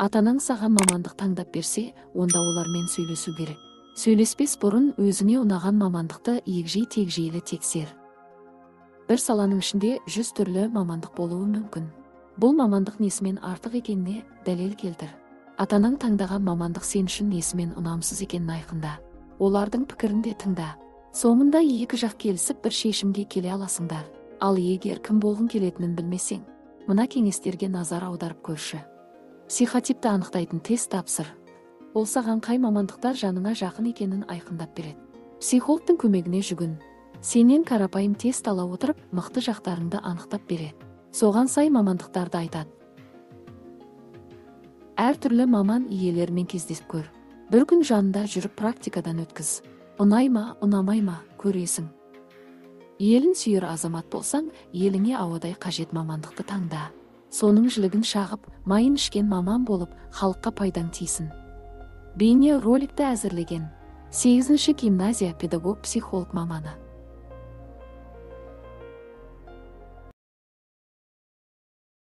Ата-анаң саған мамандық таңдап берсе, онда олармен сөйлесу керек. Сөйлеспес бұрын өзіңе ұнаған мамандықты егжей-тегжейлі тексер. Бір саланың ішінде 100 түрлі мамандық болуы мүмкін. Бұл мамандық несімен артық екеніне дәлел келтір. Ата-анаң таңдаған мамандық сен үшін несімен ұнамсыз екенін айқында. Олардың пікірін де тыңда. Соңында екі жақ келісіп бір шешімге келе аласыңдар. Ал егер кім болғың келетінін білмесең, мына кеңестерге назар аударып көрші. Психотипті анықтайтын тест тапсыр. Ол саған қай мамандықтар жаныңа жақын екенін айқындап береді. Психологтың көмегіне жүгін. Сенен қарапайым тест ала отырып, мықты жақтарыңды анықтап береді. Соған сай мамандықтарды айтады. Әртүрлі маман иелерімен кездесіп көр. Бір күн жанында жүріп практикадан өткіз. Ұнай ма, ұнамай ма, көресің. Елін сүйер азамат болсаң, еліңе ауадай қажет мамандықты таңда. Соның жілігін шағып, майын ішкен маман болып, халыққа пайдаң тисін. Бейне роликті әзірлеген 8-ші гимназия педагог-психолог маманы.